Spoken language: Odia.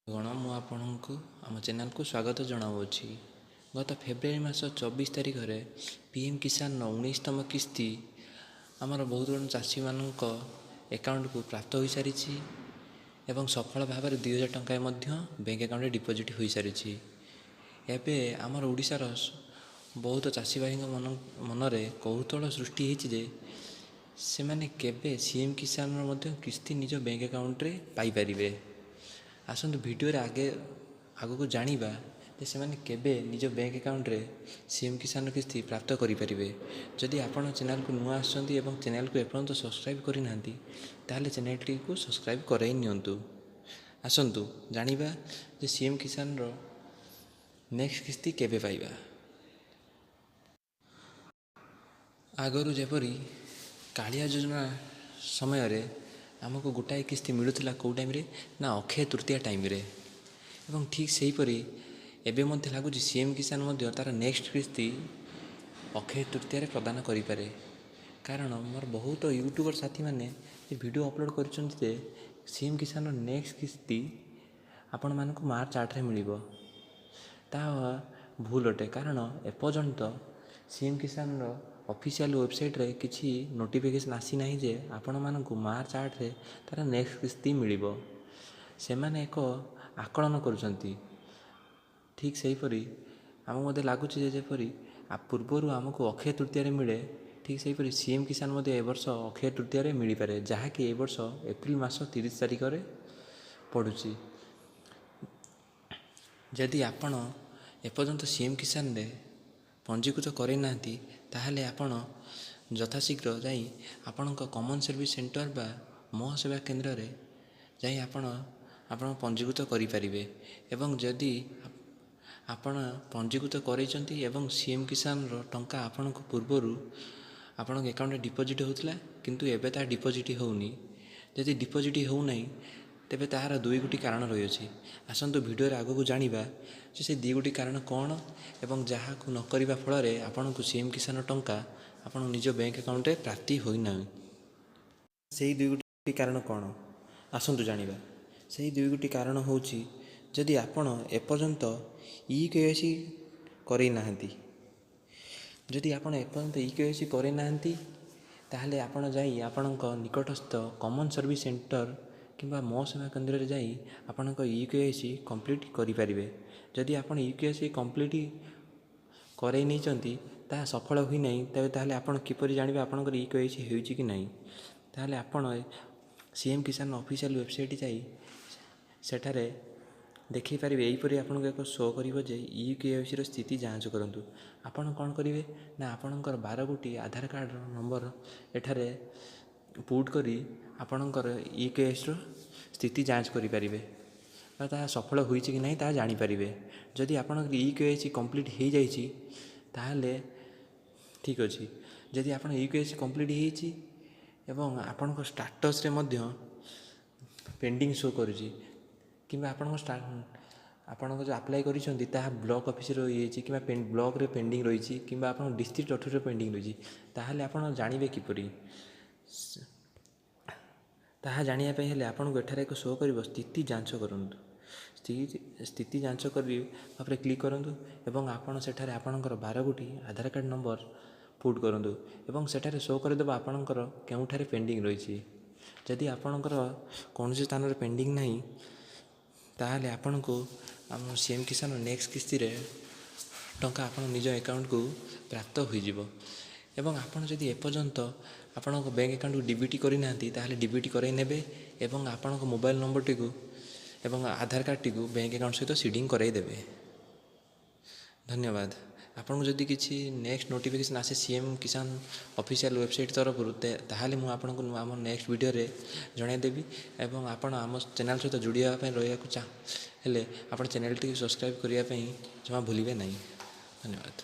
ଗଣ, ମୁଁ ଆପଣଙ୍କୁ ଆମ ଚ୍ୟାନେଲକୁ ସ୍ୱାଗତ ଜଣାଉଅଛି। ଗତ ଫେବୃଆରୀ ମାସ 24 ତାରିଖରେ ପି ଏମ୍ କିଷାନର 19ତମ କିସ୍ତି ଆମର ବହୁତ ଜଣ ଚାଷୀମାନଙ୍କ ଆକାଉଣ୍ଟକୁ ପ୍ରାପ୍ତ ହୋଇସାରିଛି ଏବଂ ସଫଳ ଭାବରେ 2000 ଟଙ୍କା ମଧ୍ୟ ବ୍ୟାଙ୍କ ଆକାଉଣ୍ଟରେ ଡିପୋଜିଟ୍ ହୋଇସାରିଛି। ଏବେ ଆମର ଓଡ଼ିଶାର ବହୁତ ଚାଷୀ ଭାଇଙ୍କ ମନରେ କୌତୂହଳ ସୃଷ୍ଟି ହେଇଛି ଯେ ସେମାନେ କେବେ ସି ଏମ୍ କିଷାନର ମଧ୍ୟ କିସ୍ତି ନିଜ ବ୍ୟାଙ୍କ ଆକାଉଣ୍ଟରେ ପାଇପାରିବେ। ଆସନ୍ତୁ, ଭିଡ଼ିଓରେ ଆଗକୁ ଜାଣିବା ଯେ ସେମାନେ କେବେ ନିଜ ବ୍ୟାଙ୍କ ଆକାଉଣ୍ଟରେ ସି ଏମ୍ କିଷାନ କିସ୍ତି ପ୍ରାପ୍ତ କରିପାରିବେ। ଯଦି ଆପଣ ଚ୍ୟାନେଲକୁ ନୂଆ ଆସୁଛନ୍ତି ଏବଂ ଚ୍ୟାନେଲକୁ ଏପର୍ଯ୍ୟନ୍ତ ସବସ୍କ୍ରାଇବ୍ କରିନାହାନ୍ତି, ତାହେଲେ ଚ୍ୟାନେଲଟିକୁ ସବସ୍କ୍ରାଇବ୍ କରାଇ ନିଅନ୍ତୁ। ଆସନ୍ତୁ ଜାଣିବା ଯେ ସି ଏମ୍ କିଷାନର ନେକ୍ସଟ କିସ୍ତି କେବେ ପାଇବା। ଆଗରୁ ଯେପରି କାଳିଆ ଯୋଜନା ସମୟରେ ଆମକୁ ଗୋଟାଏ କିସ୍ତି ମିଳୁଥିଲା, କେଉଁ ଟାଇମ୍ରେ ନା ଅକ୍ଷୟ ତୃତୀୟା ଟାଇମ୍ରେ, ଏବଂ ଠିକ୍ ସେହିପରି ଏବେ ମଧ୍ୟ ଲାଗୁଛି ସି ଏମ୍ କିଷାନ ମଧ୍ୟ ତା'ର ନେକ୍ସଟ କିସ୍ତି ଅକ୍ଷୟ ତୃତୀୟାରେ ପ୍ରଦାନ କରିପାରେ। କାରଣ ମୋର ବହୁତ ୟୁଟ୍ୟୁବର ସାଥିମାନେ ଏ ଭିଡ଼ିଓ ଅପଲୋଡ଼ କରିଛନ୍ତି ଯେ ସି ଏମ୍ କିଷାନର ନେକ୍ସଟ କିସ୍ତି ଆପଣମାନଙ୍କୁ ମାର୍ଚ୍ଚ 8ରେ ମିଳିବ। ତାହା ଭୁଲ ଅଟେ, କାରଣ ଏପର୍ଯ୍ୟନ୍ତ ସି ଏମ୍ କିଷାନର ଅଫିସିଆଲ ୱେବସାଇଟ୍ରେ କିଛି ନୋଟିଫିକେସନ୍ ଆସିନାହିଁ ଯେ ଆପଣମାନଙ୍କୁ ମାର୍ଚ୍ଚ 8ରେ ତା'ର ନେକ୍ସଟ କିସ୍ତି ମିଳିବ। ସେମାନେ ଏକ ଆକଳନ କରୁଛନ୍ତି। ଠିକ୍ ସେହିପରି ଆମକୁ ମଧ୍ୟ ଲାଗୁଛି ଯେ ଯେପରି ପୂର୍ବରୁ ଆମକୁ ଅକ୍ଷୟ ତୃତୀୟାରେ ମିଳେ, ଠିକ୍ ସେହିପରି ସି ଏମ୍ କିଷାନ ମଧ୍ୟ ଏ ବର୍ଷ ଅକ୍ଷୟ ତୃତୀୟାରେ ମିଳିପାରେ, ଯାହାକି ଏ ବର୍ଷ ଏପ୍ରିଲ ମାସ 30 ତାରିଖରେ ପଡ଼ୁଛି। ଯଦି ଆପଣ ଏପର୍ଯ୍ୟନ୍ତ ସି ଏମ୍ କିଷାନରେ ପଞ୍ଜୀକୃତ କରେଇନାହାନ୍ତି, ତାହେଲେ ଆପଣ ଯଥାଶୀଘ୍ର ଯାଇ ଆପଣଙ୍କ କମନ୍ ସର୍ଭିସ୍ ସେଣ୍ଟର ବା ମୋ ସେବା କେନ୍ଦ୍ରରେ ଯାଇ ଆପଣ ପଞ୍ଜୀକୃତ କରିପାରିବେ। ଏବଂ ଯଦି ଆପଣ ପଞ୍ଜୀକୃତ କରେଇଛନ୍ତି ଏବଂ ସି ଏମ୍ କିଷାନର ଟଙ୍କା ଆପଣଙ୍କୁ ପୂର୍ବରୁ ଆପଣଙ୍କ ଆକାଉଣ୍ଟରେ ଡିପୋଜିଟ୍ ହେଉଥିଲା, କିନ୍ତୁ ଏବେ ତାହା ଡିପୋଜିଟ୍ ହେଉନି, ଯଦି ଡିପୋଜିଟ୍ ହେଉନାହିଁ, ତେବେ ତାହାର ଦୁଇ ଗୋଟି କାରଣ ରହିଅଛି। ଆସନ୍ତୁ, ଭିଡ଼ିଓରେ ଆଗକୁ ଜାଣିବା ଯେ ସେ ଦୁଇ ଗୋଟି କାରଣ କ'ଣ ଏବଂ ଯାହାକୁ ନ କରିବା ଫଳରେ ଆପଣଙ୍କୁ ସି ଏମ୍ କିଷାନ ଟଙ୍କା ଆପଣ ନିଜ ବ୍ୟାଙ୍କ ଆକାଉଣ୍ଟରେ ପ୍ରାପ୍ତି ହୋଇନାହିଁ। ସେଇ ଦୁଇ ଗୋଟି କାରଣ କ'ଣ, ଆସନ୍ତୁ ଜାଣିବା। ସେଇ ଦୁଇ ଗୋଟି କାରଣ ହେଉଛି, ଯଦି ଆପଣ ଏପର୍ଯ୍ୟନ୍ତ ଇ କେୱାଇସି କରେଇ ନାହାନ୍ତି, ଯଦି ଆପଣ ଏପର୍ଯ୍ୟନ୍ତ ଇ କେୱାଇସି କରେଇ ନାହାନ୍ତି, ତାହେଲେ ଆପଣ ଯାଇ ଆପଣଙ୍କ ନିକଟସ୍ଥ କମନ୍ ସର୍ଭିସ୍ ସେଣ୍ଟର କିମ୍ବା ମୋ ସେବା କେନ୍ଦ୍ରରେ ଯାଇ ଆପଣଙ୍କ ଇ କେୱାଇସି କମ୍ପ୍ଲିଟ୍ କରିପାରିବେ। ଯଦି ଆପଣ ଇ କେୱାଇସି କମ୍ପ୍ଲିଟ୍ କରେଇ ନେଇଛନ୍ତି, ତାହା ସଫଳ ହୋଇନାହିଁ, ତେବେ ତାହେଲେ ଆପଣ କିପରି ଜାଣିବେ ଆପଣଙ୍କର ଇ କେୱାଇସି ହେଉଛି କି ନାହିଁ? ତାହେଲେ ଆପଣ ସି ଏମ୍ କିଷାନ ଅଫିସିଆଲ୍ ୱେବସାଇଟ୍ ଯାଇ ସେଠାରେ ଦେଖାଇ ପାରିବେ। ଏହିପରି ଆପଣଙ୍କୁ ଏକ ଶୋ କରିବ ଯେ ଇ କେୱାଇସିର ସ୍ଥିତି ଯାଞ୍ଚ କରନ୍ତୁ। ଆପଣ କ'ଣ କରିବେ ନା ଆପଣଙ୍କର 12 ଗୋଟି ଆଧାର କାର୍ଡ଼ର ନମ୍ବର ଏଠାରେ ପୁଟ୍ କରି ଆପଣଙ୍କର ଇ କେୱାଇସିର ସ୍ଥିତି ଯାଞ୍ଚ କରିପାରିବେ ବା ତାହା ସଫଳ ହୋଇଛି କି ନାହିଁ ତାହା ଜାଣିପାରିବେ। ଯଦି ଆପଣଙ୍କର ଇ କେୱାଇସି କମ୍ପ୍ଲିଟ୍ ହେଇଯାଇଛି, ତାହେଲେ ଠିକ୍ ଅଛି। ଯଦି ଆପଣ ଇ କେୱାଇସି କମ୍ପ୍ଲିଟ୍ ହେଇଛି ଏବଂ ଆପଣଙ୍କ ଷ୍ଟାଟସ୍ରେ ମଧ୍ୟ ପେଣ୍ଡିଂ ଶୋ କରୁଛି, କିମ୍ବା ଆପଣଙ୍କ ଯେଉଁ ଆପ୍ଲାଏ କରିଛନ୍ତି ତାହା ବ୍ଲକ୍ ଅଫିସରେ ରହିଯାଇଛି, କିମ୍ବା ବ୍ଲକ୍ରେ ପେଣ୍ଡିଂ ରହିଛି, କିମ୍ବା ଆପଣଙ୍କ ଡିଷ୍ଟ୍ରିକ୍ଟ ଅଫିସରେ ପେଣ୍ଡିଂ ରହିଛି, ତାହେଲେ ଆପଣ ଜାଣିବେ କିପରି? ତାହା ଜାଣିବା ପାଇଁ ହେଲେ ଆପଣଙ୍କୁ ଏଠାରେ ଏକ ଶୋ କରିବ ସ୍ଥିତି ଯାଞ୍ଚ କରନ୍ତୁ। ସ୍ଥିତି ଯାଞ୍ଚ କରି ତାପରେ କ୍ଲିକ୍ କରନ୍ତୁ ଏବଂ ଆପଣ ସେଠାରେ ଆପଣଙ୍କର 12 ଗୋଟି ଆଧାର କାର୍ଡ଼ ନମ୍ବର ପୁଟ୍ କରନ୍ତୁ ଏବଂ ସେଠାରେ ଶୋ କରିଦେବ ଆପଣଙ୍କର କେଉଁଠାରେ ପେଣ୍ଡିଂ ରହିଛି। ଯଦି ଆପଣଙ୍କର କୌଣସି ସ୍ଥାନରେ ପେଣ୍ଡିଂ ନାହିଁ, ତାହେଲେ ଆପଣଙ୍କୁ ଆମ ସି ଏମ୍ କିଷାନ ନେକ୍ସଟ କିସ୍ତିରେ ଟଙ୍କା ଆପଣ ନିଜ ଆକାଉଣ୍ଟକୁ ପ୍ରାପ୍ତ ହୋଇଯିବ। ଏବଂ ଆପଣ ଯଦି ଏପର୍ଯ୍ୟନ୍ତ ଆପଣଙ୍କ ବ୍ୟାଙ୍କ ଆକାଉଣ୍ଟକୁ ଡି ବି ଟି କରିନାହାନ୍ତି, ତାହେଲେ ଡି ବି ଟି କରାଇ ନେବେ ଏବଂ ଆପଣଙ୍କ ମୋବାଇଲ ନମ୍ବରଟିକୁ ଏବଂ ଆଧାର କାର୍ଡ଼ଟିକୁ ବ୍ୟାଙ୍କ ଆକାଉଣ୍ଟ ସହିତ ସିଡ଼ିଂ କରାଇ ଦେବେ। ଧନ୍ୟବାଦ। ଆପଣଙ୍କୁ ଯଦି କିଛି ନେକ୍ସଟ ନୋଟିଫିକେସନ୍ ଆସେ ସି ଏମ୍ କିଷାନ ଅଫିସିଆଲ୍ ୱେବସାଇଟ୍ ତରଫରୁ, ତାହେଲେ ମୁଁ ଆପଣଙ୍କୁ ଆମ ନେକ୍ସଟ ଭିଡ଼ିଓରେ ଜଣାଇଦେବି। ଏବଂ ଆପଣ ଆମ ଚ୍ୟାନେଲ୍ ସହିତ ଯୋଡ଼ି ହେବା ପାଇଁ ରହିବାକୁ ହେଲେ ଆପଣ ଚ୍ୟାନେଲଟିକୁ ସବସ୍କ୍ରାଇବ୍ କରିବା ପାଇଁ ଜମା ଭୁଲିବେ ନାହିଁ। ଧନ୍ୟବାଦ।